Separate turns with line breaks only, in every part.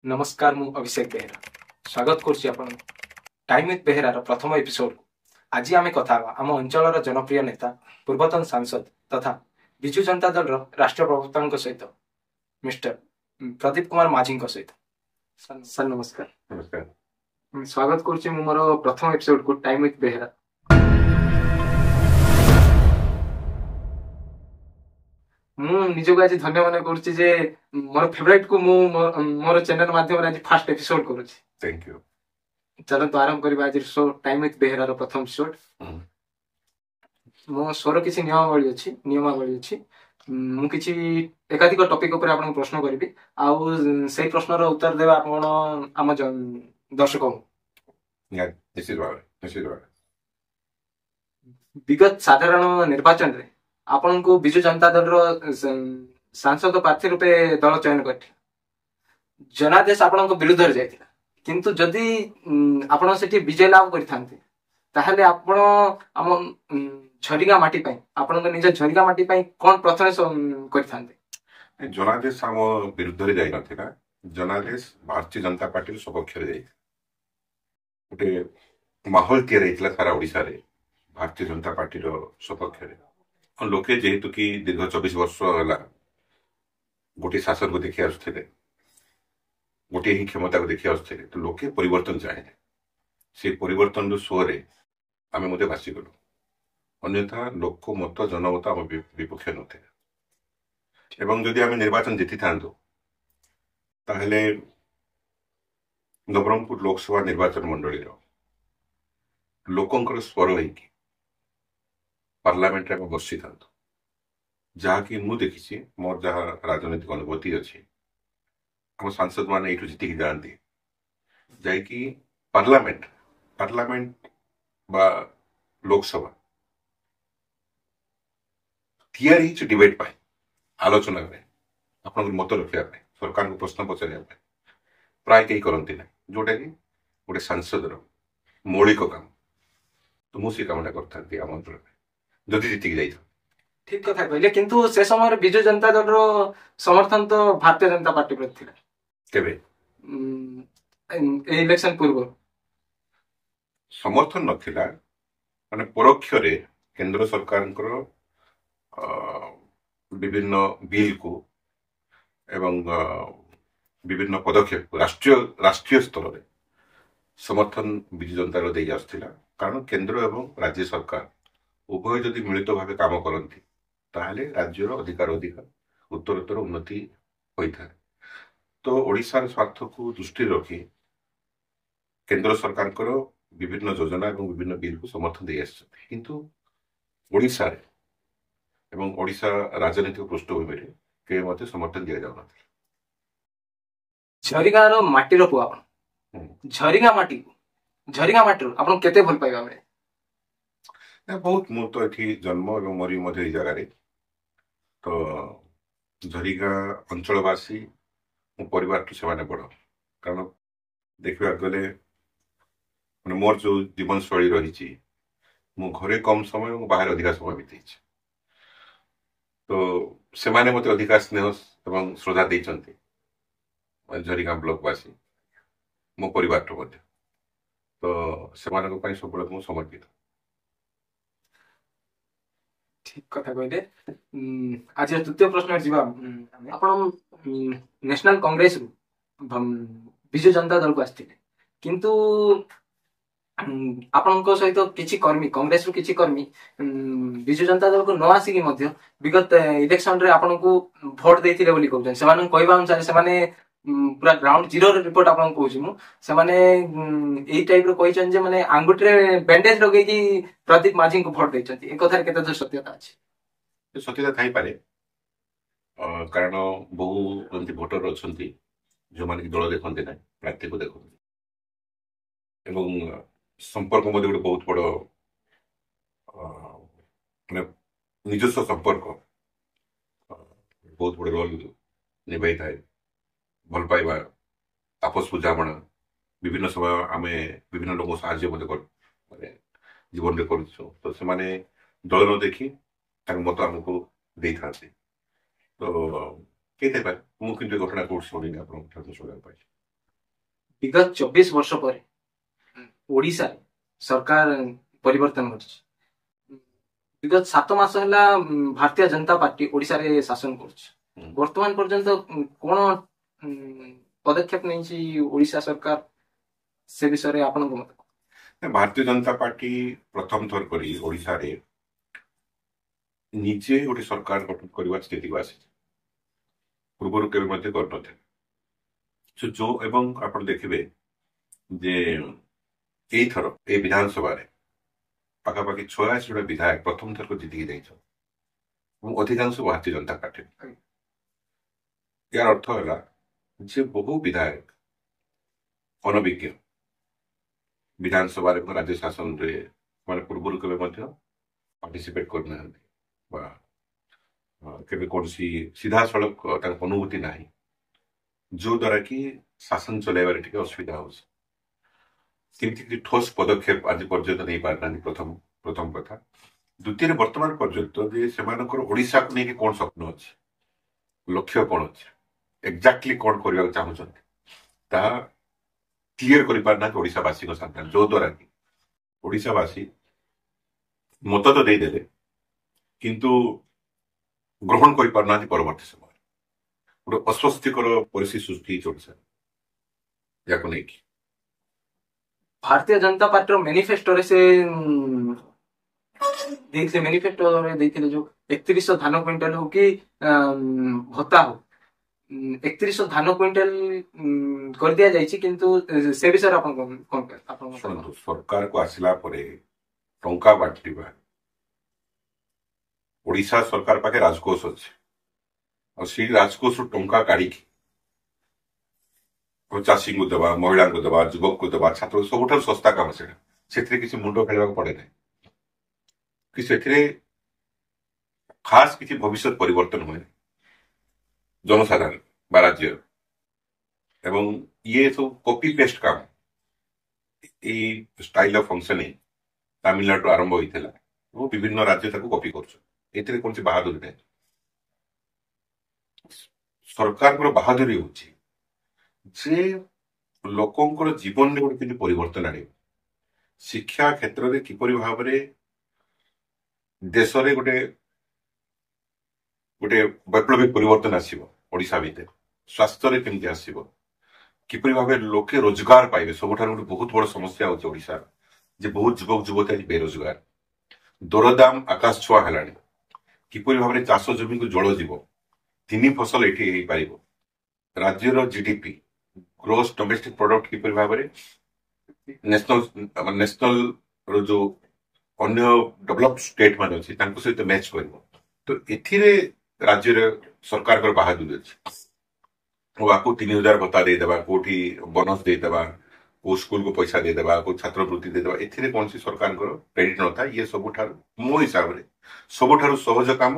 ନମସ୍କାର, ମୁଁ ଅଭିଷେକ ବେହେରା ସ୍ୱାଗତ କରୁଛି ଆପଣଙ୍କୁ ଟାଇମ୍ ୱିଥ୍ ବେହେରାର ପ୍ରଥମ ଏପିସୋଡକୁ। ଆଜି ଆମେ କଥା ହେବା ଆମ ଅଞ୍ଚଳର ଜନପ୍ରିୟ ନେତା, ପୂର୍ବତନ ସାଂସଦ ତଥା ବିଜୁ ଜନତା ଦଳର ରାଷ୍ଟ୍ରୀୟ ପ୍ରବକ୍ତାଙ୍କ ସହିତ, ମିଷ୍ଟର ପ୍ରଦୀପ କୁମାର ମାଝୀଙ୍କ ସହିତ। ସାର୍ ନମସ୍କାର।
ନମସ୍କାର।
ସ୍ୱାଗତ କରୁଛି ମୁଁ ମୋର ପ୍ରଥମ ଏପିସୋଡକୁ ଟାଇମ୍ ୱିଥ୍ ବେହେରା। ମୁଁ ନିଜକୁ ଆଜି ଧନ୍ୟ ମନେ କରୁଛି ଯେ ମୋର ଫେଭରାଇଟ୍ କୁ ମୁଁ ମୋର ଚ୍ୟାନେଲ ମାଧ୍ୟମରେ ଆଜି ଫାଷ୍ଟ ଏପିସୋଡ କରୁଛି।
Thank you.
ଚାଲନ୍ତୁ ଆରମ୍ଭ କରିବା ଆଜିର ଶୋ ଟାଇମ୍ ୱିଥ୍ ବେହେରାର ପ୍ରଥମ ଏପିସୋଡ। ମୋ ଶୋର କିଛି ନିୟମାବଳୀ ଅଛି। ମୁଁ କିଛି ଏକାଧିକ ଟପିକ ଉପରେ ଆପଣଙ୍କୁ ପ୍ରଶ୍ନ କରିବି ଆଉ ସେଇ ପ୍ରଶ୍ନର ଉତ୍ତର ଦେବା ଆପଣ ଆମ ଦର୍ଶକଙ୍କୁ।
ନିଶ୍ଚିତ ଭାବରେ, ନିଶ୍ଚିତ ଭାବରେ।
ବିଗତ ସାଧାରଣ ନିର୍ବାଚନରେ ଆପଣଙ୍କୁ ବିଜୁ ଜନତା ଦଳର ସାଂସଦ ପ୍ରାର୍ଥୀ ରୂପେ ଦଳ ଚୟନ କରିଥିଲା। ଜନାଦେଶ ଆପଣଙ୍କ ବିରୁଦ୍ଧରେ ଯାଇଥିଲା, କିନ୍ତୁ ଯଦି ଆପଣ ସେଠି ବିଜୟ ଲାଭ କରିଥାନ୍ତେ, ତାହେଲେ ଆପଣ ଆମ ଝରିଗାଁ ମାଟି ପାଇଁ, ଆପଣଙ୍କ ନିଜ ଝରିଗାଁ ମାଟି ପାଇଁ କଣ ପ୍ରଥମେ କରିଥାନ୍ତେ?
ଜନାଦେଶ ଆମ ବିରୁଦ୍ଧରେ ଯାଇନଥିଲା। ଜନାଦେଶ ଭାରତୀୟ ଜନତା ପାର୍ଟିର ସପକ୍ଷରେ ଯାଇଥିଲା। ଗୋଟେ ମାହୋଲ ତିଆରି ହେଇଥିଲା ସାରା ଓଡିଶାରେ ଭାରତୀୟ ଜନତା ପାର୍ଟିର ସପକ୍ଷରେ। ଲୋକେ ଯେହେତୁ କି ଦୀର୍ଘ 24 ବର୍ଷ ହେଲା ଗୋଟିଏ ଶାସନକୁ ଦେଖି ଆସୁଥିଲେ, ଗୋଟିଏ ହିଁ କ୍ଷମତାକୁ ଦେଖି ଆସୁଥିଲେ, ତ ଲୋକେ ପରିବର୍ତ୍ତନ ଚାହିଁଲେ। ସେ ପରିବର୍ତ୍ତନର ସୁଅରେ ଆମେ ମଧ୍ୟ ଭାସିଗଲୁ। ଅନ୍ୟଥା ଲୋକ ମତ, ଜନମତ ଆମ ବିପକ୍ଷ ନଥିଲା। ଏବଂ ଯଦି ଆମେ ନିର୍ବାଚନ ଜିତିଥାନ୍ତୁ, ତାହେଲେ ନବରଙ୍ଗପୁର ଲୋକସଭା ନିର୍ବାଚନ ମଣ୍ଡଳୀର ଲୋକଙ୍କର ସ୍ୱର ହେଇକି ପାର୍ଲାମେଣ୍ଟରେ ଆମେ ବସିଥାନ୍ତୁ, ଯାହାକି ମୁଁ ଦେଖିଛି। ମୋର ଯାହା ରାଜନୈତିକ ଅନୁଭୂତି ଅଛି, ଆମ ସାଂସଦ ମାନେ ଏଇଠୁ ଜିତିକି ଯାଆନ୍ତି, ଯାଇକି ପାର୍ଲାମେଣ୍ଟ ବା ଲୋକସଭା ତିଆରି ହେଇଛି ଡିବେଟ୍ ପାଇଁ, ଆଲୋଚନା ପାଇଁ, ଆପଣଙ୍କର ମତ ରଖିବା ପାଇଁ, ସରକାରଙ୍କୁ ପ୍ରଶ୍ନ ପଚାରିବା ପାଇଁ। ପ୍ରାୟ କେହି କରନ୍ତି ନାହିଁ, ଯୋଉଟାକି ଗୋଟେ ସାଂସଦର ମୌଳିକ କାମ। ତ ମୁଁ ସେ କାମଟା କରିଥାନ୍ତି ଆମ ଅଞ୍ଚଳରେ, ଯଦି ଜିତିକି ଯାଇଥାନ୍ତି।
ଠିକ କଥା କହିଲେ, କିନ୍ତୁ ସେ ସମୟରେ ବିଜୁ ଜନତା ଦଳର ସମର୍ଥନ ତ ଭାରତୀୟ ଜନତା ପାର୍ଟି ପ୍ରତି ଥିଲା।
କେବେ?
ଏଇ ଇଲେକ୍ସନ ପୂର୍ବରୁ।
ସମର୍ଥନ ନଥିଲା ମାନେ ପରୋକ୍ଷରେ କେନ୍ଦ୍ର ସରକାରଙ୍କର ବିଭିନ୍ନ ବିଲ୍କୁ ଏବଂ ବିଭିନ୍ନ ପଦକ୍ଷେପକୁ ରାଷ୍ଟ୍ରୀୟ ସ୍ତରରେ ସମର୍ଥନ ବିଜୁ ଜନତା ଦଳ ଦେଇ ଆସୁଥିଲା। କାରଣ କେନ୍ଦ୍ର ଏବଂ ରାଜ୍ୟ ସରକାର ଉଭୟ ଯଦି ମିଳିତ ଭାବେ କାମ କରନ୍ତି, ତାହେଲେ ରାଜ୍ୟର ଅଧିକାର ଉତ୍ତରୋତ୍ତର ଉନ୍ନତି ହୋଇଥାଏ। ତ ଓଡ଼ିଶାର ସ୍ୱାର୍ଥକୁ ଦୃଷ୍ଟିରେ ରଖି କେନ୍ଦ୍ର ସରକାରଙ୍କର ବିଭିନ୍ନ ଯୋଜନା ଏବଂ ବିଭିନ୍ନ ବିଲ୍କୁ ସମର୍ଥନ ଦେଇ ଆସିଛନ୍ତି, କିନ୍ତୁ ଓଡ଼ିଶାରେ ଏବଂ ଓଡ଼ିଶା ରାଜନୈତିକ ପୃଷ୍ଠଭୂମିରେ କେବେ ମଧ୍ୟ ସମର୍ଥନ ଦିଆଯାଉନଥିଲା।
ଝରିଗାଁର ମାଟିର ପୁଅ ଆପଣ। ଝରିଗାଁ ମାଟିକୁ, ଝରିଗାଁ ମାଟିରୁ ଆପଣଙ୍କୁ କେତେ ଭଲ ପାଇବା ମିଳେ?
ନା, ବହୁତ। ମୁଁ ତ ଏଠି ଜନ୍ମ ଏବଂ ମରିବି ମଧ୍ୟ ଏଇ ଜାଗାରେ। ତ ଝରିଗାଁ ଅଞ୍ଚଳବାସୀ ମୋ ପରିବାରଠୁ ସେମାନେ ବଡ଼। କାରଣ ଦେଖିବାକୁ ଗଲେ ମାନେ ମୋର ଯୋଉ ଜୀବନଶୈଳୀ ରହିଛି, ମୁଁ ଘରେ କମ ସମୟ ଏବଂ ବାହାରେ ଅଧିକା ସମୟ ବିତେଇଛି। ତ ସେମାନେ ମୋତେ ଅଧିକା ସ୍ନେହ ଏବଂ ଶ୍ରଦ୍ଧା ଦେଇଛନ୍ତି, ଝରିଗାଁ ବ୍ଲକବାସୀ, ମୋ ପରିବାରଠୁ ମଧ୍ୟ। ତ ସେମାନଙ୍କ ପାଇଁ ସବୁବେଳେ ମୁଁ ସମର୍ପିତ।
ଠିକ କଥା କହିଲେ। ଆଜିର ତୃତୀୟ ପ୍ରଶ୍ନରେ ଯିବା ଆପଣ ନ୍ୟାସନାଲ କଂଗ୍ରେସରୁ ବିଜୁ ଜନତା ଦଳକୁ ଆସିଥିଲେ, କିନ୍ତୁ ଆପଣଙ୍କ ସହିତ କିଛି କର୍ମୀ, କଂଗ୍ରେସରୁ କିଛି କର୍ମୀ ବିଜୁ ଜନତା ଦଳକୁ ନ ଆସିକି ମଧ୍ୟ ବିଗତ ଇଲେକ୍ସନରେ ଆପଣଙ୍କୁ ଭୋଟ ଦେଇଥିଲେ ବୋଲି କହୁଛନ୍ତି। ସେମାନଙ୍କ କହିବା ଅନୁସାରେ ସେମାନେ ପୁରା ଗ୍ରାଉଣ୍ଡ ଜିରୋ ରିପୋର୍ଟ ଆପଣଙ୍କୁ କହୁଛି ମୁଁ, ସେମାନେ ଏଇ ଟାଇପ ର କହିଛନ୍ତି ଯେ ମାନେ ଆଙ୍ଗୁଠିରେ ବ୍ୟାଣ୍ଡେଜ ଲଗେଇକି ପ୍ରଦୀପ ମାଝୀଙ୍କୁ ଭୋଟ ଦେଇଛନ୍ତି। ଏ କଥାରେ କେତେ ଦୂର ସତ୍ୟତା ଅଛି?
ସତ୍ୟତା ଥାଇପାରେ, କାରଣ ବହୁ ଏମିତି ଭୋଟର ଅଛନ୍ତି ଯେଉଁମାନେ କି ଦଳ ଦେଖନ୍ତି ନାହିଁ, ପ୍ରାର୍ଥୀକୁ ଦେଖନ୍ତି। ଏବଂ ସମ୍ପର୍କ ମଧ୍ୟ ଗୋଟେ ବହୁତ ବଡ଼, ମାନେ ନିଜସ୍ୱ ସମ୍ପର୍କ ବହୁତ ବଡ଼ ରୋଲ ନିଭାଇଥାଏ। ଭଲ ପାଇବା, ଆପୋସ ବୁଝାମଣା, ବିଭିନ୍ନ ସମୟ ଆମେ ବିଭିନ୍ନ ଲୋକଙ୍କୁ ସାହାଯ୍ୟ ମଧ୍ୟ କରୁ, ମାନେ ଜୀବନରେ କରୁଛୁ। ତ ସେମାନେ ଦଳ ନ ଦେଖି ତାଙ୍କ ମତ ଆମକୁ ଦେଇଥାନ୍ତି। ତ ହେଇଥାଇପାରେ। ମୁଁ କିନ୍ତୁ ଏ ଘଟଣା କୋଉଠି ଶୁଣିନି, ଆପଣଙ୍କ ଠାରୁ ଶୁଣିବାକୁ ପାଇଛି।
ବିଗତ 24 ବର୍ଷ ପରେ ଓଡ଼ିଶାରେ ସରକାର ପରିବର୍ତ୍ତନ ଘଟିଛି। ବିଗତ 7 ମାସ ହେଲା ଭାରତୀୟ ଜନତା ପାର୍ଟି ଓଡ଼ିଶାରେ ଶାସନ କରୁଛି। ବର୍ତ୍ତମାନ ପର୍ଯ୍ୟନ୍ତ କଣ ପଦକ୍ଷେପ ନେଇଛି ଓଡ଼ିଶା ସରକାର, ସେ ବିଷୟରେ ଆପଣଙ୍କ ମତ?
ଭାରତୀୟ ଜନତା ପାର୍ଟି ପ୍ରଥମ ଥର କରି ଓଡ଼ିଶାରେ ନିଜେ ଗୋଟେ ସରକାର ଗଠନ କରିବା ସ୍ଥିତିକୁ ଆସିଛି, ପୂର୍ବରୁ କେବେ ମଧ୍ୟ କରିନଥିଲେ। ଯୋଉ ଏବଂ ଆପଣ ଦେଖିବେ ଯେ ଏଇଥର ଏଇ ବିଧାନସଭାରେ ପାଖାପାଖି 86 ଜଣ ବିଧାୟକ ପ୍ରଥମ ଥରକୁ ଜିତିକି ଯାଇଛନ୍ତି ଏବଂ ଅଧିକାଂଶ ଭାରତୀୟ ଜନତା ପାର୍ଟି। ଏହାର ଅର୍ଥ ହେଲା ଯେ ବହୁ ବିଧାୟକ ଅନଭିଜ୍ଞ, ବିଧାନସଭାରେ ଏବଂ ରାଜ୍ୟ ଶାସନରେ ମାନେ ପୂର୍ବରୁ କେବେ ମଧ୍ୟ ପାର୍ଟିସିପେଟ୍ କରିନାହାନ୍ତି ବା କେବେ କୌଣସି ସିଧାସଳଖ ତାଙ୍କ ଅନୁଭୂତି ନାହିଁ, ଯୋଉ ଦ୍ୱାରା କି ଶାସନ ଚଲାଇବାରେ ଟିକେ ଅସୁବିଧା ହଉଛି। ସେମିତି କିଛି ଠୋସ୍ ପଦକ୍ଷେପ ଆଜି ପର୍ଯ୍ୟନ୍ତ ନେଇପାରିନାହାନ୍ତି, ପ୍ରଥମ କଥା। ଦ୍ୱିତୀୟରେ ବର୍ତ୍ତମାନ ପର୍ଯ୍ୟନ୍ତ ଯେ ସେମାନଙ୍କର ଓଡ଼ିଶାକୁ ନେଇକି କଣ ସ୍ୱପ୍ନ ଅଛି, ଲକ୍ଷ୍ୟ କଣ ଅଛି, ଏକ୍ଜାକ୍ଟଲି କଣ କରିବାକୁ ଚାହୁଁଛନ୍ତି ତାହା କ୍ଲିୟର କରିପାରିନାହାନ୍ତି ଓଡ଼ିଶାବାସୀଙ୍କ ସାମ୍ନାରେ, ଯୋଉ ଦ୍ୱାରା କି ଓଡ଼ିଶାବାସୀ ମତ ତ ଦେଇଦେଲେ କିନ୍ତୁ ଗ୍ରହଣ କରିପାରୁନାହାନ୍ତି। ପରବର୍ତ୍ତୀ ସମୟରେ ଗୋଟେ ଅସ୍ୱସ୍ତିକର ପରିସ୍ଥିତି ସୃଷ୍ଟି ହେଇଛି ଓଡ଼ିଶାରେ ୟାକୁ ନେଇକି।
ଭାରତୀୟ ଜନତା ପାର୍ଟିର ମ୍ୟାନିଫେଷ୍ଟୋରେ ସେ ଦେଇଥିଲେ, ମ୍ୟାନିଫେଷ୍ଟୋରେ ଦେଇଥିଲେ ଯୋଉ 3100 ଧାନ କୁଇଣ୍ଟାଲ ହଉ କି ଭତ୍ତା ହଉ, 3100 ଧାନ କୁଇଣ୍ଟାଲ କରିଦିଆଯାଇଛି, କିନ୍ତୁ ସେ ବିଷୟରେ ଆପଣ କଣ?
ଶୁଣନ୍ତୁ, ସରକାରକୁ ଆସିଲା ପରେ ଟଙ୍କା ବାଣ୍ଟିବା, ଓଡ଼ିଶା ସରକାର ପାଖେ ରାଜକୋଷ ଅଛି ଆଉ ସେଇ ରାଜକୋଷରୁ ଟଙ୍କା କାଢିକି ଚାଷୀଙ୍କୁ ଦେବା, ମହିଳାଙ୍କୁ ଦେବା, ଯୁବକଙ୍କୁ ଦେବା, ଛାତ୍ର, ସବୁଠାରୁ ଶସ୍ତା କାମ ସେଇଟା। ସେଥିରେ କିଛି ମୁଣ୍ଡ ଖେଳିବାକୁ ପଡେ ନାହିଁ କି ସେଥିରେ ଖାସ କିଛି ଭବିଷ୍ୟତ ପରିବର୍ତ୍ତନ ହୁଏ ଜନସାଧାରଣ ବା ରାଜ୍ୟର। ଏବଂ ଇଏ ସବୁ କପି ପେଷ୍ଟ କାମ। ଏଇ ଷ୍ଟାଇଲ ଅଫ ଫଙ୍କସନିଂ ତାମିଲନାଡୁରୁ ଆରମ୍ଭ ହୋଇଥିଲା ଏବଂ ବିଭିନ୍ନ ରାଜ୍ୟ ତାକୁ କପି କରୁଛନ୍ତି। ଏଥିରେ କୌଣସି ବାହାଦୁରୀ ନାହିଁ। ସରକାରଙ୍କର ବାହାଦୁରୀ ହଉଛି ଯେ ଲୋକଙ୍କର ଜୀବନରେ ଗୋଟେ କେମିତି ପରିବର୍ତ୍ତନ ଆଣିବ, ଶିକ୍ଷା କ୍ଷେତ୍ରରେ କିପରି ଭାବରେ ଦେଶରେ ଗୋଟେ ଗୋଟେ ବୈପ୍ଳବିକ ପରିବର୍ତ୍ତନ ଆସିବ, ଓଡ଼ିଶା ଭିତରେ ସ୍ୱାସ୍ଥ୍ୟରେ କେମିତି ଆସିବ, କିପରି ଭାବେ ଲୋକେ ରୋଜଗାର ପାଇବେ। ସବୁଠାରୁ ଗୋଟେ ବହୁତ ବଡ ସମସ୍ୟା ହଉଛି ଓଡ଼ିଶାର ଯେ ବହୁତ ଯୁବକ ଯୁବତୀ ଆଜି ବେରୋଜଗାର, ଦରଦାମ ଆକାଶ ଛୁଆଁ ହେଲାଣି, କିପରି ଭାବରେ ଚାଷ ଜମିକୁ ଜଳ ଯିବ, 3 ଫସଲ ଏଠି ହେଇପାରିବ, ରାଜ୍ୟର ଜିଡିପି ଗ୍ରୋସ୍ ଡୋମେଷ୍ଟିକ ପ୍ରଡକ୍ଟ କିପରି ଭାବରେ ନ୍ୟାସନାଲ ର ଯୋଉ ଅନ୍ୟ ଡେଭଲପ ଷ୍ଟେଟ ମାନେ ଅଛି ତାଙ୍କ ସହିତ ମ୍ୟାଚ୍ କରିବ। ତ ଏଥିରେ ରାଜ୍ୟରେ ସରକାରଙ୍କର ବାହାଦୁରୀ ଅଛି। ଆକୁ 3000 ଭତ୍ତା ଦେଇଦେବା, କୋଉଠି ବୋନସ ଦେଇଦେବା, କୋଉ ସ୍କୁଲକୁ ପଇସା ଦେଇଦେବା, କୋଉ ଛାତ୍ରବୃତ୍ତି ଦେଇଦେବା, ଏଥିରେ କୌଣସି ସରକାରଙ୍କର କ୍ରେଡିଟ ନଥାଏ। ଇଏ ସବୁଠାରୁ ମୋ ହିସାବରେ ସବୁଠାରୁ ସହଜ କାମ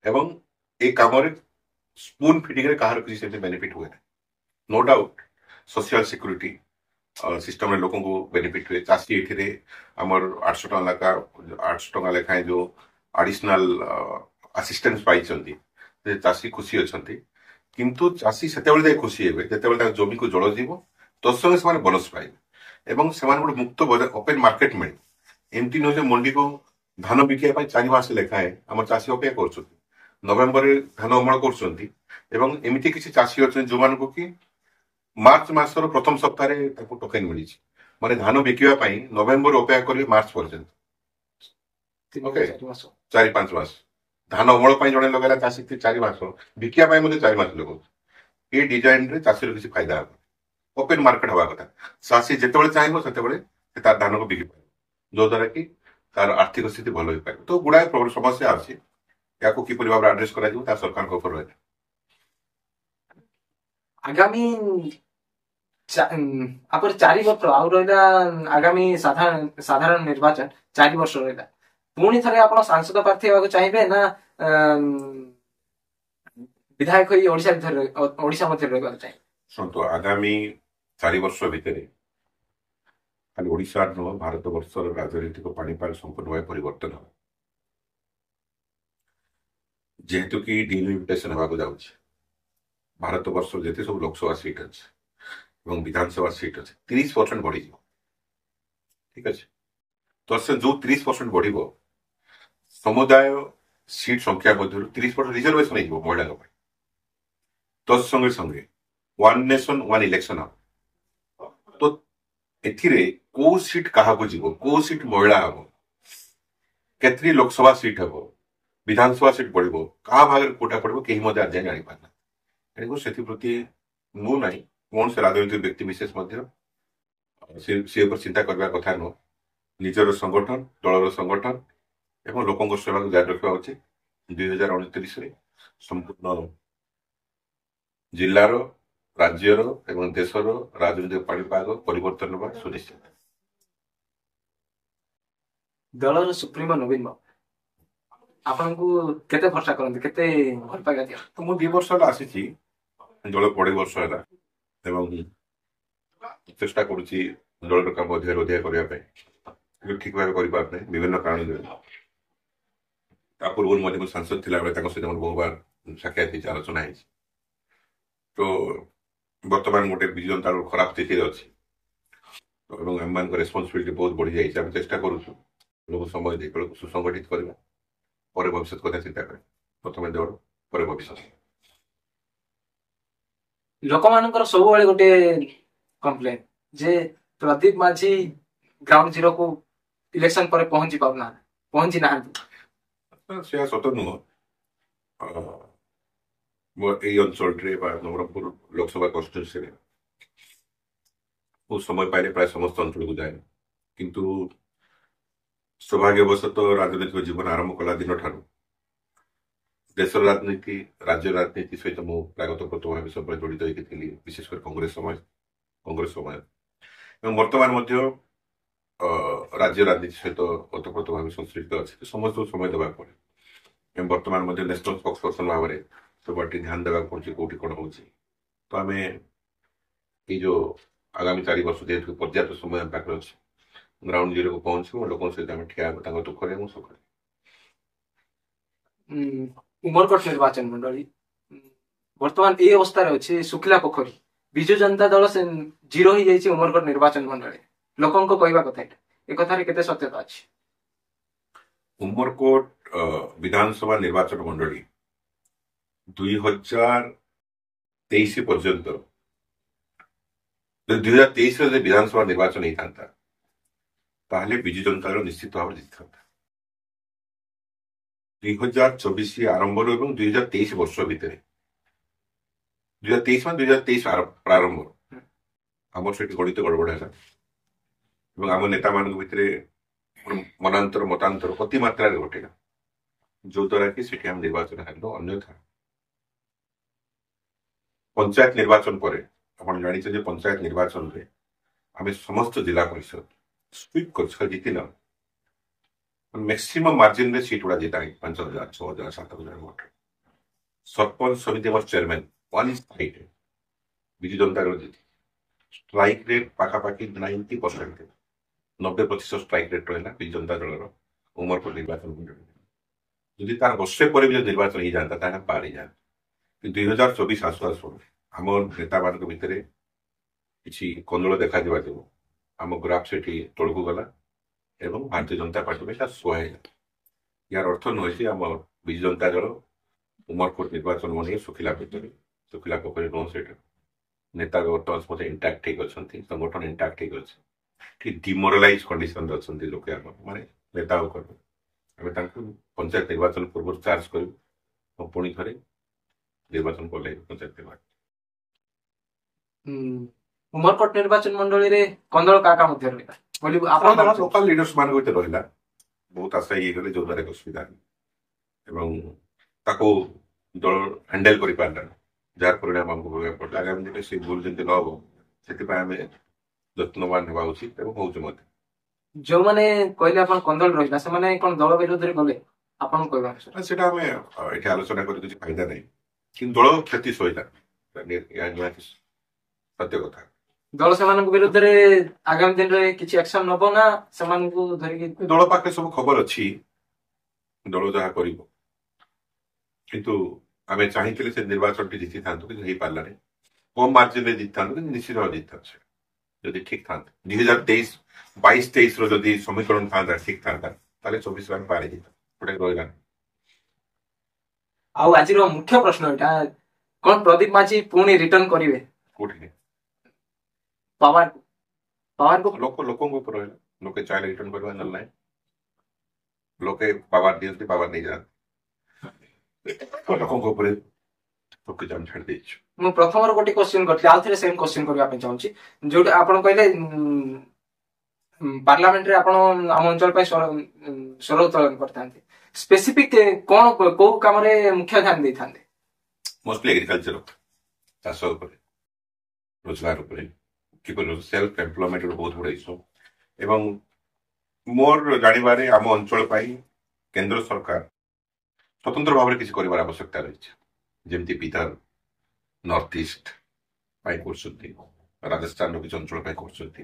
ଏବଂ ଏ କାମରେ ସ୍ପୁନ ଫିଡିଂରେ କାହାର କିଛି ସେମିତି ବେନିଫିଟ ହୁଏ ନାହିଁ। ନୋ ଡାଉଟ ସୋସିଆଲ ସିକ୍ୟୁରିଟି ସିଷ୍ଟମରେ ଲୋକଙ୍କୁ ବେନିଫିଟ ହୁଏ। ଚାଷୀ ଏଥିରେ ଆମର 800 ଟଙ୍କା ଲେଖା, 800 ଟଙ୍କା ଲେଖାଏଁ ଯୋଉ ଆଡିସନାଲ ଆସିଷ୍ଟାନ୍ସ ପାଇଛନ୍ତି, ସେ ଚାଷୀ ଖୁସି ଅଛନ୍ତି। କିନ୍ତୁ ଚାଷୀ ସେତେବେଳେ ଯାଇ ଖୁସି ହେବେ ଯେତେବେଳେ ତାଙ୍କ ଜମିକୁ ଜଳ ଯିବ, ତତ୍ସଙ୍ଗେ ସେମାନେ ବୋନସ ପାଇବେ ଏବଂ ସେମାନଙ୍କୁ ଗୋଟେ ମୁକ୍ତ ବଜାର, ଓପେନ ମାର୍କେଟ ମିଳିବ। ଏମିତି ନୁହେଁ ଯେ ମଣ୍ଡିକୁ ଧାନ ବିକିବା ପାଇଁ 4 ମାସ ଲେଖାଏଁ ଆମ ଚାଷୀ ଅପେକ୍ଷା କରୁଛନ୍ତି, ନଭେମ୍ବରରେ ଧାନ ଅମଳ କରୁଛନ୍ତି ଏବଂ ଏମିତି କିଛି ଚାଷୀ ଅଛନ୍ତି ଯୋଉମାନଙ୍କୁ କି ମାର୍ଚ୍ଚ ମାସର ପ୍ରଥମ ସପ୍ତାହରେ ତାକୁ ଟୋକେନ ମିଳିଛି, ମାନେ ଧାନ ବିକିବା ପାଇଁ ନଭେମ୍ବର ଅପେକ୍ଷା କରିବେ ମାର୍ଚ୍ଚ ପର୍ଯ୍ୟନ୍ତ, 4-5 ମାସ ଧାନ ଅମଳ ପାଇଁ ଜଣେ ଲଗାଇଲା ଚାଷୀ 4 ମାସ, ବିକିବା ପାଇଁ ମଧ୍ୟ 4 ମାସ ଲଗାଉଛି। ଏ ଡିଜାଇନରେ ଚାଷୀର କିଛି ଫାଇଦା ହବ। ଓପେନ ମାର୍କେଟ ହବା କଥା, ଚାଷୀ ଯେତେବେଳେ ଚାହିଁବ ସେତେବେଳେ ସେ ତାର ଧାନକୁ ବିକି ପାରିବ, ଯୋଉଦ୍ୱାରା କି ତାର ଆର୍ଥିକ ସ୍ଥିତି ଭଲ ହେଇପାରିବ। ତ ଗୁଡାଏ ସମସ୍ୟା ଅଛି, ଏହାକୁ କିପରି ଭାବରେ ଆଡ୍ରେସ କରାଯିବ ତାହା ସରକାରଙ୍କ ଉପରେ ରହିଲା।
ଆଗାମୀ ଆପରେ 4 ବର୍ଷ ଆଉ ରହିଲା, ଆଗାମୀ ସାଧାରଣ ନିର୍ବାଚନ 4 ବର୍ଷ ରହିଲା, ପୁଣି ଥରେ ଆପଣ ସାଂସଦ ପ୍ରାର୍ଥୀ ହେବାକୁ ଚାହିଁବେ ନା ବିଧାୟକ ହୋଇ ଓଡ଼ିଶା ଭିତରେ, ଓଡ଼ିଶା ମଧ୍ୟରେ ରହିବାକୁ ଚାହିଁବେ?
ଶୁଣନ୍ତୁ, ଆଗାମୀ 4 ବର୍ଷ ଭିତରେ ଖାଲି ଓଡ଼ିଶା ନୁହଁ, ଭାରତ ବର୍ଷର ରାଜନୈତିକ ପାଣିପାଗ ସମ୍ପୂର୍ଣ୍ଣ ଭାବେ ପରିବର୍ତ୍ତନ ହେବ। ଯେହେତୁ କି ଡିଲିମିଟେସନ ହେବାକୁ ଯାଉଛି, ଭାରତ ବର୍ଷର ଯେତେ ସବୁ ଲୋକସଭା ସିଟ୍ ଅଛି ଏବଂ ବିଧାନସଭା ସିଟ୍ ଅଛି, 30% ବଢିଯିବ। ଠିକ ଅଛି, ତ ସେ ଯୋଉ 30% ବଢିବ, ସମୁଦାୟ ସିଟ୍ ସଂଖ୍ୟା ମଧ୍ୟରୁ 30% ରିଜର୍ଭେସନ ହେଇଯିବ ମହିଳାଙ୍କ ପାଇଁ। ତତ୍ ସଙ୍ଗେ ସଙ୍ଗେ ୱାନ୍ ନେସନ ୱାନ୍ ଇଲେକ୍ସନ ହବ। ତ ଏଥିରେ କୋଉ ସିଟ୍ କାହାକୁ ଯିବ, କୋଉ ସିଟ୍ ମହିଳା ହବ, କେତେ ଲୋକସଭା ସିଟ୍ ହବ, ବିଧାନସଭା ସିଟ୍ ବଢିବ, କାହା ଭାଗରେ କୋଉଟା ପଡିବ, କେହି ମଧ୍ୟ ଆଜି ଯାଏଁ ଜାଣିପାରୁନାହାନ୍ତି। ତେଣୁ ସେଥିପ୍ରତି ମୁଁ ନାହିଁ, କୌଣସି ରାଜନୈତିକ ବ୍ୟକ୍ତି ବିଶେଷ ମଧ୍ୟ ସେ ଉପରେ ଚିନ୍ତା କରିବା କଥା ନୁହଁ। ନିଜର ସଂଗଠନ, ଦଳର ସଂଗଠନ ଏବଂ ଲୋକଙ୍କ ସେବାକୁ ଜାରି ରଖିବା ଉଚିତ। 2029ରେ ସମ୍ପୂର୍ଣ୍ଣ ଜିଲ୍ଲାର, ରାଜ୍ୟର ଏବଂ ଦେଶର ରାଜନୈତିକ ପାଣିପାଗ ପରିବର୍ତ୍ତନ ହେବା ସୁନିଶ୍ଚିତ।
ଦଳର ସୁପ୍ରିମୋ ନବୀନ ବାବୁ ଆପଣଙ୍କୁ କେତେ ଭରସା କରନ୍ତି, କେତେ ଭଲ ପାଇବା ଦିଅନ୍ତି?
ତ ମୁଁ 2 ବର୍ଷ ହେଲା ଆସିଛି ଦଳକୁ, 2.5 ବର୍ଷ ହେଲା, ଏବଂ ଚେଷ୍ଟା କରୁଛି ଦଳର କାମ ଅଧିକରୁ ଅଧିକ କରିବା ପାଇଁ, କିନ୍ତୁ ଠିକ ଭାବେ କରିପାରୁନାହିଁ ବିଭିନ୍ନ କାରଣ ଯୋଗୁଁ। ତା ପୂର୍ବରୁ ମଧ୍ୟ ମୁଁ ସାଂସଦ ଥିଲାବେଳେ ତାଙ୍କ ସହିତ ମୋର ବହୁବାର ସାକ୍ଷାତ ହେଇଛି, ଆଲୋଚନା ହେଇଛି। ତ ବର୍ତ୍ତମାନ ଗୋଟେ ବିଜୁ ଜନତା ଦଳ ଖରାପ ସ୍ଥିତିରେ ଅଛି ଏବଂ ଆମମାନଙ୍କ ରେସ୍ପନ୍ସିବିଲିଟି ବହୁତ ବଢିଯାଇଛି। ଆମେ ଚେଷ୍ଟା କରୁଛୁ ଲୋକଙ୍କୁ ସମୟ ଦେଇ ଦଳକୁ ସୁସଂଗଠିତ କରିବା, ପରେ ଭବିଷ୍ୟତ କଥା ଚିନ୍ତା କରିବା। ପ୍ରଥମେ ଦଳ, ପରେ ଭବିଷ୍ୟତ।
ଲୋକମାନଙ୍କର ସବୁବେଳେ ଗୋଟେ କମ୍ପ୍ଲେନ ଯେ ପ୍ରଦୀପ ମାଝୀ ଗ୍ରାଉଣ୍ଡ ଜିରୋକୁ ଇଲେକ୍ସନ ପରେ ପହଞ୍ଚି ପାରୁନାହାନ୍ତି, ପହଞ୍ଚି ନାହାନ୍ତି।
ସେୟା ସତ ନୁହଁ। ମୋ ଏଇ ଅଞ୍ଚଳରେ ବା ନବରଙ୍ଗପୁର ଲୋକସଭା କନଷ୍ଟିଟ୍ୟୁନ୍ସିରେ ମୁଁ ସମୟ ପାଇଲେ ପ୍ରାୟ ସମସ୍ତ ଅଞ୍ଚଳକୁ ଯାଏ, କିନ୍ତୁ ସୌଭାଗ୍ୟବଶତଃ ରାଜନୈତିକ ଜୀବନ ଆରମ୍ଭ କଲା ଦିନଠାରୁ ଦେଶର ରାଜନୀତି, ରାଜ୍ୟ ରାଜନୀତି ସହିତ ମୁଁ ପ୍ରାୟ ଓତପ୍ରୋତ ଭାବେ ସବୁବେଳେ ଜଡ଼ିତ ହେଇକି ଥିଲି, ବିଶେଷ କରି କଂଗ୍ରେସ ସମୟ ଏବଂ ବର୍ତ୍ତମାନ ମଧ୍ୟ ରାଜ୍ୟ ରାଜନୀତି ସହିତ ଓତପ୍ରୋତ ଭାବେ ସଂଶ୍ଳିଷ୍ଟ ଅଛି। ସମସ୍ତଙ୍କୁ ସମୟ ଦେବାକୁ ପଡେ ଏବଂ ବର୍ତ୍ତମାନ ମଧ୍ୟ ନ୍ୟାସନାଲ ସ୍ପୋକ୍ସ ପର୍ସନ ଭାବରେ ସବୁଆଡ଼େ ଟିକେ ଧ୍ୟାନ ଦେବାକୁ ପଡୁଛି, କୋଉଠି କଣ ହଉଛି। ତ ଆମେ ଏଇ ଯୋଉ ଆଗାମୀ 4 ବର୍ଷ ଯେହେତୁ ପର୍ଯ୍ୟାପ୍ତ ସମୟ ଆମ ପାଖରେ ଅଛି, ଗ୍ରାଉଣ୍ଡ ଜିରୋକୁ ପହଞ୍ଚିବୁ, ଲୋକଙ୍କ ସହିତ ଆମେ ଠିଆ ହେବୁ, ତାଙ୍କ ଦୁଃଖରେ ଏବଂ ସୁଖରେ।
ଉମରକୋଟ ନିର୍ବାଚନ ମଣ୍ଡଳୀ ବର୍ତ୍ତମାନ ଏଇ ଅବସ୍ଥାରେ ଅଛି, ଶୁଖିଲା ପୋଖରୀ। ବିଜୁ ଜନତା ଦଳ ସେ ଜିରୋ ହେଇଯାଇଛି ଉମରକୋଟ ନିର୍ବାଚନ ମଣ୍ଡଳୀ। ଲୋକଙ୍କ କହିବା କଥା ଏଇଟା, ଏ କଥାରେ କେତେ ସତ୍ୟତା ଅଛି?
ଉମରକୋଟ ବିଧାନସଭା ନିର୍ବାଚନ ମଣ୍ଡଳୀ 2023 ପର୍ଯ୍ୟନ୍ତ, ଯଦି 2023ରେ ଯଦି ବିଧାନସଭା ନିର୍ବାଚନ ହେଇଥାନ୍ତା, ତାହେଲେ ବିଜୁ ଜନତା ଦଳ ନିଶ୍ଚିତ ଭାବରେ ଜିତିଥାନ୍ତା। 2024 ଆରମ୍ଭରୁ ଏବଂ 2023 ବର୍ଷ ଭିତରେ, 2023 ମାନେ 2023 ପ୍ରାରମ୍ଭରୁ ଆମର ସେଠି ଗଣିତ ଗଡ଼ବଡ଼ ହେଲା ଏବଂ ଆମ ନେତାମାନଙ୍କ ଭିତରେ ମନାନ୍ତର ମତାନ୍ତର ଅତି ମାତ୍ରାରେ ଘଟିଲା, ଯୋଉଦ୍ୱାରା କି ସେଠି ଆମେ ନିର୍ବାଚନ ହାରିଲୁ। ଅନ୍ୟଥା ପଞ୍ଚାୟତ ନିର୍ବାଚନ ପରେ ଆପଣ ଜାଣିଛନ୍ତି ଯେ ପଞ୍ଚାୟତ ନିର୍ବାଚନରେ ଆମେ ସମସ୍ତ ଜିଲ୍ଲା ପରିଷଦ ସୁଇପ୍ କରିଛୁ, ଖାଲି ଜିତିନ, ମ୍ୟାକ୍ସିମମ୍ ମାର୍ଜିନରେ ସିଟ୍ ଗୁଡ଼ା ଜିତା ହେଇଛି, 5,000, 6,000, 7,000 ଭୋଟ। ସରପଞ୍ଚ ସମିତି ଆମର chairman one side Biju Janata ଦଳ ଜିତି ଷ୍ଟ୍ରାଇକ୍ ରେଟ୍ ପାଖାପାଖି 90% ଥିଲା, 90% ଷ୍ଟ୍ରାଇକ୍ ରେଟ୍ ରହିଲା ବିଜୁ ଜନତା ଦଳର ଉମରକୋଟ ନିର୍ବାଚନ ମଣ୍ଡଳୀରେ। ଯଦି ତାର ବର୍ଷେ ପରେ ବି ଯଦି ନିର୍ବାଚନ ହେଇଯାଆନ୍ତା ତାହେଲେ ପାର ହେଇଯାଆନ୍ତା। କିନ୍ତୁ 2024 ଆସୁ ଆସୁ ଆମ ନେତାମାନଙ୍କ ଭିତରେ କିଛି କନ୍ଦଳ ଦେଖାଯିବା ଯୋଗୁଁ ଆମ ଗ୍ରାଫ ସେଠି ତଳକୁ ଗଲା ଏବଂ ଭାରତୀୟ ଜନତା ପାର୍ଟି ପାଇଁ ତାହା ସୁହା ହେଇଗଲା। ଏହାର ଅର୍ଥ ନୁହେଁ ଯେ ଆମ ବିଜୁ ଜନତା ଦଳ ଉମରକୋଟ ନିର୍ବାଚନ ମଣ୍ଡଳୀ ଶୁଖିଲା ପୋଖରୀ, ଶୁଖିଲା ପୋଖରୀ ନୁହଁ। ସେଇଟା ନେତା ବର୍ତ୍ତମାନ ସମସ୍ତେ ଇଣ୍ଟାକ୍ଟ ହେଇକି ଅଛନ୍ତି, ସଂଗଠନ ଇଣ୍ଟାକ୍ଟ ହେଇକି ଅଛି, ଠିକ ଡିମୋରାଲାଇଜ କଣ୍ଡିସନରେ ଅଛନ୍ତି ଲୋକେ ଆମର, ମାନେ ନେତା କର୍ମୀ। ଆମେ ତାଙ୍କୁ ପଞ୍ଚାୟତ ନିର୍ବାଚନ ପୂର୍ବରୁ ଚାର୍ଜ କରିବୁ ଏବଂ ପୁଣି ଥରେ ନିର୍ବାଚନ କଲେ ପଞ୍ଚାୟତ ନିର୍ବାଚନ।
ଉମରକୋଟ ନିର୍ବାଚନ ମଣ୍ଡଳୀରେ କନ୍ଦଳ କାହା କାହା ମଧ୍ୟରେ ରହିଲା ବୋଲି ଆପଣ ଭାବୁଛନ୍ତି?
ଲୋକାଲ ଲିଡର୍ସ ମାନଙ୍କ ଭିତରେ ରହିଲା, ବହୁତ ଆଶା ହେଇଗଲେ, ଯୋଉଦ୍ୱାରା କି ଅସୁବିଧା ହେଲା ଏବଂ ତାକୁ ଦଳ ହ୍ୟାଣ୍ଡେଲ କରିପାରିଲାନି, ଯାହାର ପରିଣାମ ଆମକୁ ଭୋଗିବାକୁ ପଡ଼ିଲା। ଆଗାମୀ ଦିନରେ ସେ ଭୁଲ ଯେମିତି ନ ହବ ସେଥିପାଇଁ ଆମେ ଯତ୍ନବାନ ହେବା ଉଚିତ ଏବଂ ହଉଛୁ ମଧ୍ୟ।
ଯୋଉମାନେ କହିଲେ ଆପଣ କନ୍ଦଳ ରହିଲା, ସେମାନେ କଣ ଦଳ ବିରୋଧରେ ଗଲେ ଆପଣ କହିବା ଅନୁସାରେ?
ନା, ସେଇଟା ଆମେ ଏଠି ଆଲୋଚନା କରି କିଛି ଫାଇଦା ନାହିଁ, କିନ୍ତୁ ଦଳ କ୍ଷତି ସହିଲା, ଏହା ନିହାତି ସତ୍ୟ କଥା।
ଦଳ ସେମାନଙ୍କ ବିରୁଦ୍ଧରେ ଆଗାମୀ ଦିନରେ କିଛି ଆକ୍ସନ ନବ ନା ସେମାନଙ୍କୁ ଧରିକି?
ଦଳ ପାଖରେ ସବୁ ଖବର ଅଛି, ଦଳ ଯାହା କରିବ, କିନ୍ତୁ ଆମେ ଚାହିଁଥିଲେ ସେ ନିର୍ବାଚନଟି ଜିତିଥାନ୍ତୁ, କିନ୍ତୁ ହେଇପାରିଲାନି। କମ ମାର୍ଜିନରେ ଜିତିଥାନ୍ତୁ, କିନ୍ତୁ ନିଶ୍ଚିତ ଭାବେ ଜିତିଥାନ୍ତୁ ଯଦି ଠିକ ଥାନ୍ତା। 2023 22-23 ର ଯଦି ସମୀକରଣ ଥାନ୍ତା, ଠିକ ଥାନ୍ତା, ତାହେଲେ 24 ଆମେ ପାର ହେଇଯାଇଥାନ୍ତୁ, ଗୋଟେ ରହିଲା।
ଆଉ ଆଜିର ମୁଖ୍ୟ ପ୍ରଶ୍ନ ଏଇଟା, କଣ ପ୍ରଦୀପ ମାଝୀ ପୁଣି ରିଟର୍ନ କରିବେ?
କୋଉଠି?
ପାୱାର, ପାୱାରକୁ।
ଲୋକଙ୍କ ଉପରେ ରହିଲା, ଲୋକେ ଚାହିଁଲେ ରିଟର୍ନ କରିବା, ନହେଲେ ନାହିଁ। ଲୋକେ ପାୱାର ଦିଅନ୍ତି, ପାୱାର ନେଇଯାଆନ୍ତି। ଲୋକଙ୍କ ଉପରେ ସବୁ ଆମେ ଛାଡ଼ି ଦେଇଛୁ।
ମୁଁ ପ୍ରଥମରୁ ଗୋଟେ କ୍ୱେଶ୍ଚିନ୍ କରିଥିଲି, ଆଉ ଥରେ ସେମ୍ କ୍ୱେଶ୍ଚିନ୍ କରିବା ପାଇଁ ଚାହୁଁଛି। ଯୋଉଟା ଆପଣ କହିଲେ ପାର୍ଲାମେଣ୍ଟରେ ଆପଣ ଆମ ଅଞ୍ଚଳ ପାଇଁ ସ୍ୱର ଉତ୍ତୋଳନ କରିଥାନ୍ତି, ସ୍ପେସିଫିକ କଣ, କୋଉ କାମରେ ମୁଖ୍ୟ ଧ୍ୟାନ ଦେଇଥାନ୍ତେ?
ମୋଷ୍ଟଲି ଏଗ୍ରିକଲଚର, ଚାଷ ଉପରେ, ରୋଜଗାର ଉପରେ, କିପରି ସେଲ୍ଫ ଏମ୍ପ୍ଲୟମେଣ୍ଟ ଗୋଟେ ବହୁତ ବଡ଼ ଇସ୍ୟୁ। ଏବଂ ମୋର ଜାଣିବାରେ ଆମ ଅଞ୍ଚଳ ପାଇଁ କେନ୍ଦ୍ର ସରକାର ସ୍ୱତନ୍ତ୍ର ଭାବରେ କିଛି କରିବାର ଆବଶ୍ୟକତା ରହିଛି। ଯେମିତି ବିଦର୍ଭ, ନର୍ଥ ଇଷ୍ଟ ପାଇଁ କରୁଛନ୍ତି, ରାଜସ୍ଥାନର କିଛି ଅଞ୍ଚଳ ପାଇଁ କରୁଛନ୍ତି,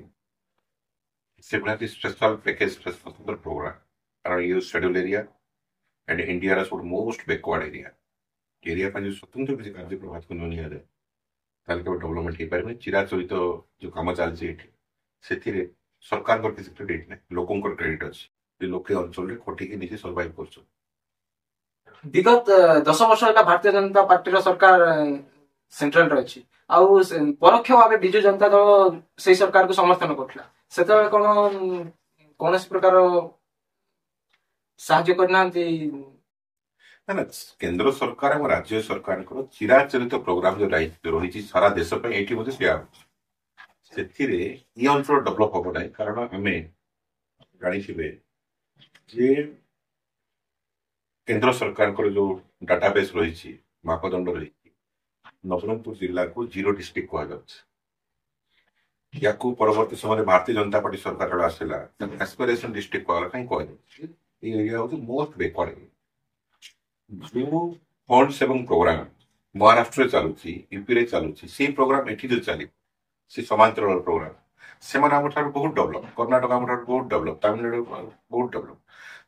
ସେଭଳିଆ କିଛି ସ୍ପେଶାଲ ପ୍ୟାକେଜ, ସ୍ୱତନ୍ତ୍ର ପ୍ରୋଗ୍ରାମ। କାରଣ ଇଏ ସେଡ୍ୟୁଲ ଏରିଆ ଆଣ୍ଡ ଇଣ୍ଡିଆର ସବୁଠୁ ମୋଷ୍ଟ ବ୍ୟାକୱାର୍ଡ ଏରିଆ। ଏରିଆ ପାଇଁ ଯଦି ସ୍ୱତନ୍ତ୍ର କିଛି କାର୍ଯ୍ୟକ୍ରମ ହାତକୁ ନ ନିଆଯାଏ, ତାହେଲେ କେବେ ଡେଭଲପମେଣ୍ଟ ହେଇପାରିବନି। ଚିରାଚରିତ ଯୋଉ କାମ ଚାଲିଛି ଏଠି, ସେଥିରେ ସରକାରଙ୍କର କିଛି କ୍ରେଡିଟ୍ ନାହିଁ, ଲୋକଙ୍କର କ୍ରେଡିଟ୍ ଅଛି ଯେ ଲୋକେ ଅଞ୍ଚଳରେ ଖଟିକି ନିଜେ ସର୍ଭାଇଭ କରୁଛନ୍ତି।
ବିଗତ 10 ବର୍ଷ ହେଲା ଭାରତୀୟ ଜନତା ପାର୍ଟିର ସରକାର ସେଣ୍ଟ୍ରାଲରେ ଅଛି, ଆଉ ପରୋକ୍ଷ ଭାବେ ବିଜୁ ଜନତା ଦଳ ସେଇ ସରକାରକୁ ସମର୍ଥନ କରୁଥିଲା। ସେତେବେଳେ କଣ କୌଣସି ପ୍ରକାର ସାହାଯ୍ୟ କରିନାହାନ୍ତି?
ନା ନା, କେନ୍ଦ୍ର ସରକାର ଏବଂ ରାଜ୍ୟ ସରକାରଙ୍କର ଚିରାଚରିତ ପ୍ରୋଗ୍ରାମ ଯୋଉ ରହିଛି ସାରା ଦେଶ ପାଇଁ, ଏଇଠି ମଧ୍ୟ ସେୟା ହଉଛି। ସେଥିରେ ଏ ଅଞ୍ଚଳ ଡେଭଲପ ହବ ନାହିଁ। କାରଣ ଆମେ ଜାଣିଥିବେ ଯେ କେନ୍ଦ୍ର ସରକାରଙ୍କର ଯୋଉ ଡାଟାବେସ୍ ରହିଛି, ମାପଦଣ୍ଡ ରହିଛି, ନବରଙ୍ଗପୁର ଜିଲ୍ଲାକୁ ଜିରୋ ଡିଷ୍ଟ୍ରିକ୍ଟ କୁହାଯାଉଛି। ୟାକୁ ପରବର୍ତ୍ତୀ ସମୟରେ ଭାରତୀୟ ଜନତା ପାର୍ଟି ସରକାର ଆସିଲା, ଆସ୍ପିରେସନ ଡିଷ୍ଟ୍ରିକ୍ଟ କୁହାଗଲା। କାହିଁ କୁହାଯାଉଛି? ଏଇ ଏରିଆ ହଉଛି ମୋଷ୍ଟ ବ୍ୟାକୱାର୍ଡ ଏରିଆ। ଯେଉଁ ଫଣ୍ଡସ୍ ଏବଂ ପ୍ରୋଗ୍ରାମ ମହାରାଷ୍ଟ୍ରରେ ଚାଲୁଛି, ୟୁପିରେ ଚାଲୁଛି, ସେଇ ପ୍ରୋଗ୍ରାମ ଏଠି ଯଦି ଚାଲିବ, ସେ ସମାନ୍ତରାଳ ପ୍ରୋଗ୍ରାମ, ସେମାନେ ଆମ ଠାରୁ ବହୁତ ଡେଭଲପ, କର୍ଣ୍ଣାଟକ ଆମ ଠାରୁ ବହୁତ ଡେଭଲପ, ତାମିଲନାଡୁ ବହୁତ ଡେଭଲପ।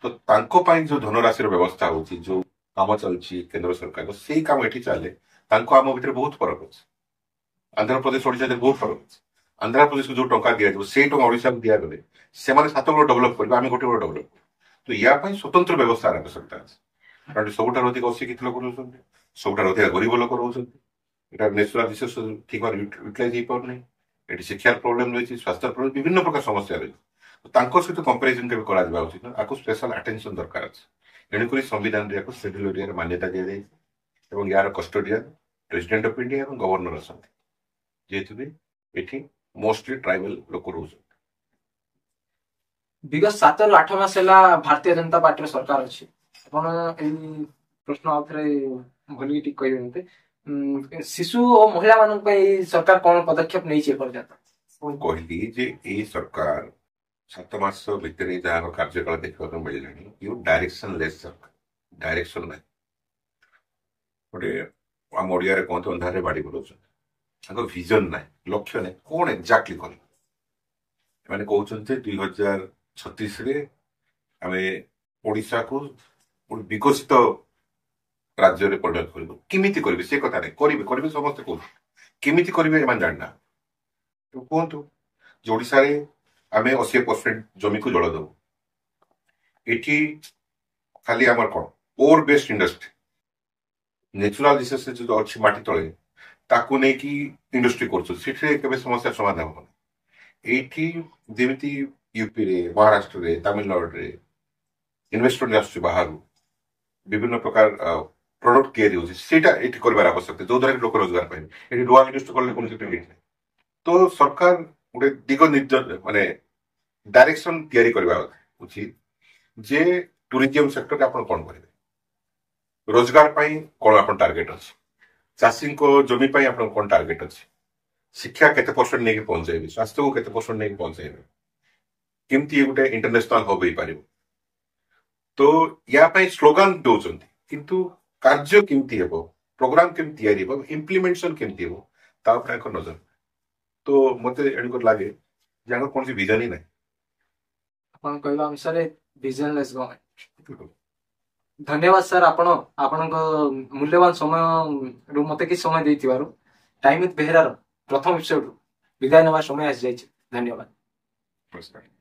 ତ ତାଙ୍କ ପାଇଁ ଯୋଉ ଧନରାଶିର ବ୍ୟବସ୍ଥା ହଉଛି, ଯୋଉ କାମ ଚାଲୁଛି କେନ୍ଦ୍ର ସରକାରଙ୍କ, ସେଇ କାମ ଏଠି ଚାଲେ। ତାଙ୍କ ଆମ ଭିତରେ ବହୁତ ଫରକ ଅଛି। ଆନ୍ଧ୍ରପ୍ରଦେଶ ଓଡ଼ିଶା ଭିତରେ ବହୁତ ଫରକ ଅଛି। ଆନ୍ଧ୍ରପ୍ରଦେଶକୁ ଯୋଉ ଟଙ୍କା ଦିଆଯିବ, ସେଇ ଟଙ୍କା ଓଡ଼ିଶାକୁ ଦିଆଗଲେ ସେମାନେ 7 ଗୁଣ ଡେଭଲପ କରିବେ, ଆମେ ଗୋଟେ ଗୁଣ ଡେଭଲପ କରିବୁ। ତ ୟା ପାଇଁ ସ୍ୱତନ୍ତ୍ର ବ୍ୟବସ୍ଥାର ଆବଶ୍ୟକତା ଅଛି। କାରଣ ସବୁଠାରୁ ଅଧିକ ଅଶିକ୍ଷିତ ଲୋକ ରହୁଛନ୍ତି, ସବୁଠାରୁ ଅଧିକ ଗରିବ ଲୋକ ରହୁଛନ୍ତି। ଏଟା ନ୍ୟାଚୁରାଲ ରିସୋର୍ସ ଠିକ ଭାବରେ ୟୁଟିଲାଇଜ ହେଇପାରୁନି। ଏଠି ଶିକ୍ଷାର ପ୍ରୋବ୍ଲେମ ରହିଛି, ସ୍ୱାସ୍ଥ୍ୟର ପ୍ରୋବ୍ଲେମ, ବିଭିନ୍ନ ପ୍ରକାର ସମସ୍ୟା ରହିଛି। ତାଙ୍କ ସହିତ କମ୍ପାରିଜନ କେବେ କରାଯିବା ଉଚିତ ନୁହେଁ। ଆକୁ ସ୍ପେଶାଲ ଆଟେନସନ ଦରକାର ଅଛି। ତେଣୁକରି ସମ୍ବିଧାନରେ ୟାକୁ ସେଡ୍ୟୁଲ ଏରିଆର ମାନ୍ୟତା ଦିଆଯାଇଛି ଏବଂ ୟାର କଷ୍ଟୋଡିଆନ ପ୍ରେସିଡେଣ୍ଟ ଅଫ ଇଣ୍ଡିଆ ଏବଂ ଗଭର୍ଣ୍ଣର ଅଛନ୍ତି, ଯେହେତୁ ବି ଏଠି ମୋଷ୍ଟଲି ଟ୍ରାଇବାଲ ଲୋକ ରହୁଛନ୍ତି।
ବିଗତ 7ରୁ 8 ମାସ ହେଲା ଭାରତୀୟ ଜନତା ପାର୍ଟିର ସରକାର ଅଛି। ଆପଣ ଏଇ ପ୍ରଶ୍ନ ଆଉ ଥରେ ଭୁଲିକି ଟିକେ କହିବେ ମତେ, ଶିଶୁ ଓ ମହିଳା ମାନଙ୍କ ପାଇଁ ଏଇ ସରକାର କଣ ପଦକ୍ଷେପ ନେଇଛି ଏପର୍ଯ୍ୟନ୍ତ?
ମୁଁ କହିଲି ଯେ ଏଇ ସରକାର 7 ମାସ ଭିତରେ ଯାହାର କାର୍ଯ୍ୟକାଳ ଦେଖିବାକୁ ମିଳିଲାଣି, you direction lace ସରକାର, ଡାଇରେକ୍ସନ ନାହିଁ। ଗୋଟେ ଆମ ଓଡ଼ିଆରେ କୁହନ୍ତି, ଅନ୍ଧାରରେ ବାଡି ବୁଲଉଛନ୍ତି। ତାଙ୍କ ଭିଜନ ନାହିଁ, ଲକ୍ଷ୍ୟ ନାହିଁ, କଣ ଏକ୍ଜାକ୍ଟଲି କରିବେ। ଏମାନେ କହୁଛନ୍ତି ଯେ 2036ରେ ଆମେ ଓଡ଼ିଶାକୁ ଗୋଟେ ବିକଶିତ ରାଜ୍ୟରେ ପରିଣତ କରିବୁ। କେମିତି କରିବେ ସେ କଥା ନାହିଁ, କରିବେ କରିବେ ସମସ୍ତେ କହୁଛନ୍ତି, କେମିତି କରିବେ ଏମାନେ ଜାଣିନାହାନ୍ତି। କୁହନ୍ତୁ ଯେ ଓଡ଼ିଶାରେ ଆମେ 80% ଜମିକୁ ଜଳ ଦେବୁ। ଏଠି ଖାଲି ଆମର କଣ ore based industry, natural resources ଯୋଉ ଅଛି ମାଟି ତଳେ, ତାକୁ ନେଇକି ଇଣ୍ଡଷ୍ଟ୍ରି କରୁଛନ୍ତି, ସେଠିରେ କେବେ ସମସ୍ୟାର ସମାଧାନ ହବନି। ଏଇଠି ଯେମିତି ୟୁପିରେ, ମହାରାଷ୍ଟ୍ରରେ, ତାମିଲନାଡୁରେ ଇନଭେଷ୍ଟମେଣ୍ଟ ଆସୁଛି ବାହାରୁ, ବିଭିନ୍ନ ପ୍ରକାର ପ୍ରଡକ୍ଟ ତିଆରି ହଉଛି, ସେଇଟା ଏଠି କରିବାର ଆବଶ୍ୟକତା, ଯୋଉଦ୍ୱାରା କି ଲୋକ ରୋଜଗାର ପାଇବେ। ଏଠି ନୂଆ ଇଣ୍ଡଷ୍ଟ୍ରି କଲେ କୌଣସି କ୍ରେଡିଟ୍ ନାହିଁ। ତ ସରକାର ଗୋଟେ ଦିଗ ନିର୍ଦ୍ଦେଶ ମାନେ ଡାଇରେକ୍ସନ ତିଆରି କରିବା ଉଚିତ ଯେ ଟୁରିଜିମ ସେକ୍ଟରରେ ଆପଣ କଣ କରିବେ, ରୋଜଗାର ପାଇଁ କଣ ଆପଣ ଟାର୍ଗେଟ ଅଛି, ଚାଷୀଙ୍କ ଜମି ପାଇଁ ଆପଣଙ୍କ କଣ ଟାର୍ଗେଟ ଅଛି, ଶିକ୍ଷା କେତେ ପରସେଣ୍ଟ ନେଇକି ପହଞ୍ଚେଇବେ, ସ୍ୱାସ୍ଥ୍ୟକୁ କେତେ ପରସେଣ୍ଟ ନେଇକି ପହଞ୍ଚେଇବେ, କେମିତି ଗୋଟେ ଇଣ୍ଟରନ୍ୟାସନାଲ ହବ୍ ହେଇପାରିବ। ତ ୟା ପାଇଁ ସ୍ଲୋଗାନ ଦଉଛନ୍ତି, କିନ୍ତୁ କାର୍ଯ୍ୟ କେମିତି ହେବ, ପ୍ରୋଗ୍ରାମ କେମିତି ତିଆରି ହେବ, ଇମ୍ପ୍ଲିମେଣ୍ଟେସନ କେମିତି ହେବ, ତା ଉପରେ ୟାଙ୍କ ନଜର। ତ ମତେ ଏଣୁକରି ଲାଗେ ଯେ ୟାଙ୍କର କୌଣସି ଭିଜନ ହିଁ ନାହିଁ।
ଆପଣ କହିବା ଅନୁସାରେ ଭିଜନଲେସ୍ ଗଭର୍ଣ୍ଣମେଣ୍ଟ। ଧନ୍ୟବାଦ ସାର୍, ଆପଣ ଆପଣଙ୍କ ମୂଲ୍ୟବାନ ସମୟରୁ ମତେ କିଛି ସମୟ ଦେଇଥିବାରୁ। ଟାଇମ୍ ୱିଥ୍ ବେହେରାର ପ୍ରଥମ ଏପିସୋଡରୁ ବିଦାୟ ନେବା ସମୟ ଆସିଯାଇଛି। ଧନ୍ୟବାଦ।
ନମସ୍କାର।